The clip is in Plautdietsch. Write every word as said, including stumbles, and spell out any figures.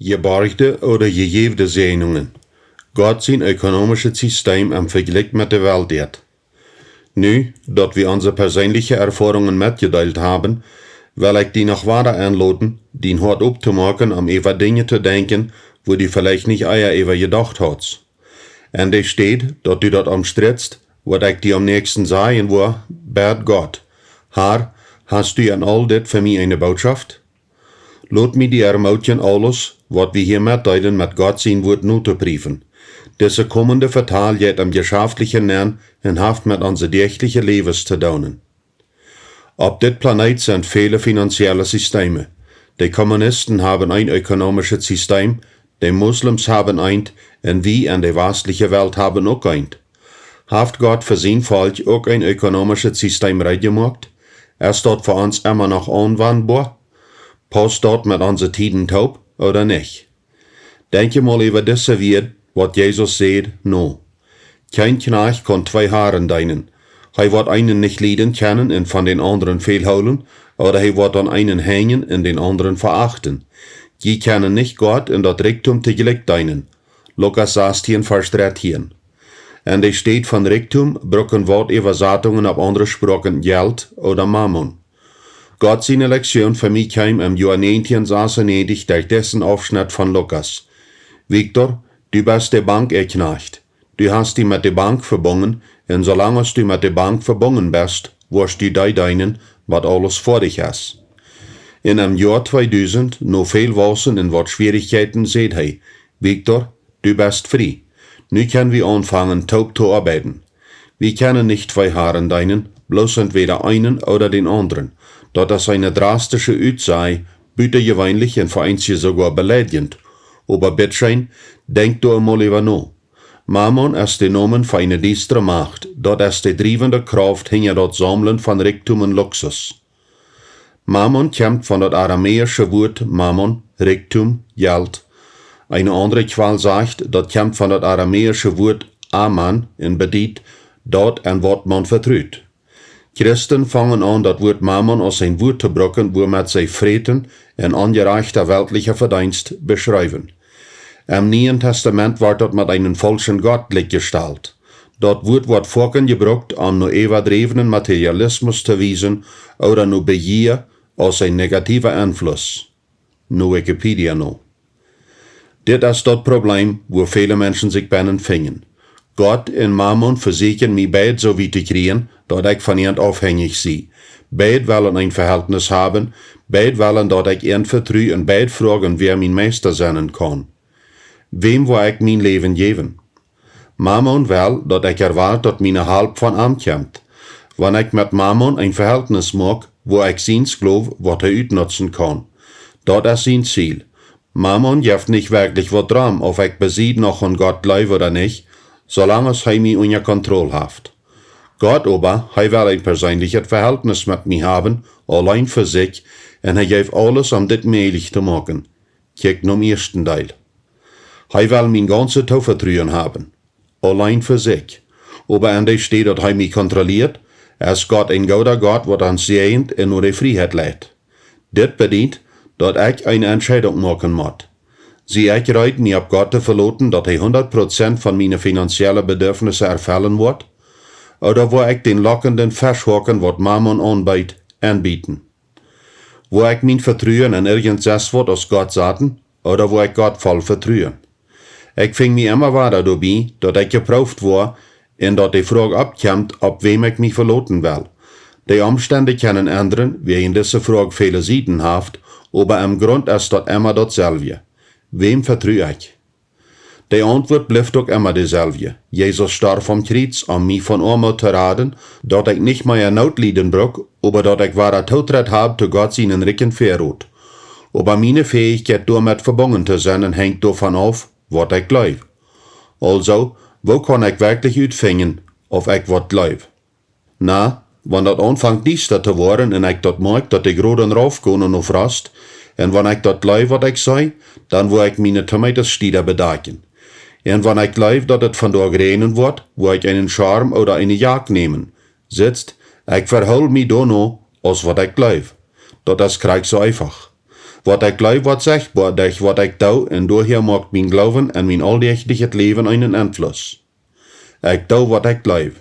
Jeborjde ooda jejäwde Säajnungen. Gott sien ökonomischet Sistem em Vejlikj met de Welt. Nu, daut wie onse perseenelje Erfoarungen metjedeelt haben, well ekj die noch wada enloden, dien Hoat optomoaken, om äwa Dinja to denkjen, wua du veleicht nich ea äwa jedocht hast. En de Städ, daut du daut omstrittst, waut ekj die aum näakjsten sajen woa, bäd Gott: Herr, hast du en aul dit fa mie eene Bootschoft? Lot mie die ermootjen, aules, waut wie hia metdeelen, met Gott sien Wuat notopriefen. Dise komende Vetal jeit em Jeschaftlichen nenn un haft met onse däajchlije Läwes to doonen. Opp dit Planeet sent väle finanzielle Sisteme. De Kommunisten haben een ökonomischet Sistem, de Moslems haben eent, un wie en de wastliche Welt haben uk eent. Haft Gott fa sien Volkj uk een ökonomischet Sistem reed jemoakt? Es daut fa ons emma noch aunwandboa? Paust daut met onse Tieden toop ooda nich? Denkj emol äwa dise Wieed, waut Jesus säd, no: Kjeen Kjnajcht kaun twee Harn deenen. Hee woat eenen nich lieden kjennen un von dän aundren väl hoolen, ooda hee woat aun eenen henjen un dän aundren veachten. Jie kjennen nich Gott un daut Rikjdom toglikj deenen. Lukas sastieen, Varsch drettieen. En de Städ von Rikjdom brucken waut Äwasatungen opp aundre Sproaken Jelt ooda Mammon. Gott siene Lektion fa mie kjeem em Joa näajentieen sasunnäajentich derch disen Aufschnett von Lukas: Viktor, du best de Bank äa Kjnajcht. Du hast die met de Bank vebungen, un soo lang aus du met de Bank vebungen best, woascht du dee deenen, waut aules fa die es. Un em Joa tweedusent, no väl Wausen un waut Schwierichkjeiten, säd hee: Viktor, du best frie. Nu kjenn wie aunfangen, toop to oabeiden. Wie kjennen nich twee Harn deenen, bloos entwäda eenen ooda dän aundren. Daut es eene drastische Utsaj, butajeweenlich un fa eenje soogoa beleidjent. Oba bittscheen, denkj doa emol äwa no. Mammon es de Nomen fa eene diestre Macht, daut es de driewende Krauft hinja daut Saumlen von Rikjdom un Luxus. Mammon kjemt von daut aramäische Wuat Mammon, Rikjdom, Jelt. Eene aundre Kjwal sajcht, daut kjemt von daut aramäische Wuat Aman un bediet daut, en waut maun vetrut. Christen fangen aun, daut Wuat Mammon aus een Wuat to brucken, wuamet see Fräten un onjerajchta weltlicha Vedeenst beschriewen. Em Nieen Testament woat daut met eenen faulschen Gott jlikjjestalt. Daut Wuat woat foaken jebrukt, om no äwadräwnen Materialismus to wiesen ooda no Bejia aus een negatiewa Enfluss. No Wikipedia no. Dit es daut Probleem, wua väle Menschen sikj bennen finjen. Gott un Mammon vesieekjen mie beid soo wiet to kjrieen, daut ekj von an aufhenjich sie. Beid wellen een Vehältnis haben, beid wellen, daut ekj an vetru, un beid froagen, wäa mien Meista sennen kaun. Wäm woa ekj mien Läwen jäwen? Mammon well, daut ekj erwoat, daut miene Help von am kjemt. Wan ekj met Mammon een Vehältnis moak, woa ekj sien Sklow, waut hee utnutzen kaun. Daut es sien Ziel. Mammon jeft nich werkjlich waut drom, auf ekj bie Sied noch aun Gott jleew ooda nich, soo lang aus hee mie unja Kontroll haft. Gott oba, hee well een perseenlichet Vehältnis met mie haben, auleen fa sikj, un hee jeft aules, om dit mäajlich to moaken. Kjikj nom ieeschten Deel. Hee well mien gaunzet Toovetruen haben, auleen fa sikj. Oba en de Städ, daut hee mie kontrolieet, es Gott een gooda Gott, waut ons säajent un no de Frieheit leit. Dit bediet, daut ekj eene Entscheidunk moaken mott. Sie ekj reed, mie opp Gott to veloten, daut hee hundat Prozent von miene finanzielle Bedürfnisse erfellen woat? Ooda woa ekj dän lockenden Fesch hoaken, waut Mammon aunbeet, enbieten? Woa ekj mien Vetruen en irjent sest waut aus Gott saten, ooda woa ekj Gott voll vetruen? Ekj finj mie emma wada doabie, daut ekj jeprooft woa, un daut de Froag oppkjemt, opp wäm ekj mie veloten well. De Omstend kjennen endren, wäajen dise Froag väle Sieden haft, oba em Grunt es daut emma daut selwje. Wäm vetru ekj? De Auntwuat blift uk emma de selwje. Jesus storf aum Kjriez, om mie von Oamoot to raden, daut ekj nich mea Noot lieden bruck, oba daut ekj wada Tootrit hab to Gott sienen rikjen Väarot. Oba miene Fäichkjeit, doamet vebungen to sennen, henjt doavon auf, waut ekj jleew. Aulsoo, woo kaun ekj werkjlich utfinjen, auf ekj waut jleew? Na, wan daut aunfangt diesta to woaren un ekj daut moakj, daut de Groden raufgonen no Frost, un wan ekj daut jleew, waut ekj see, dan woa ekj miene Tomatenstieda bedakjen. Un wan ekj jleew, daut et vondoag räajnen woat, woa ekj eenen Schorm ooda eene Jack nämen. Sitst, ekj vehool mie doano, aus waut ekj jleew. Daut es krakjt soo eefach. Waut ekj jleew, woat sechtboa derch waut ekj doo, un doahäa moakt mien Gloowen en mien auldäachlichet Läwen eenen Enfluss. Ekj doo, waut ekj jleew.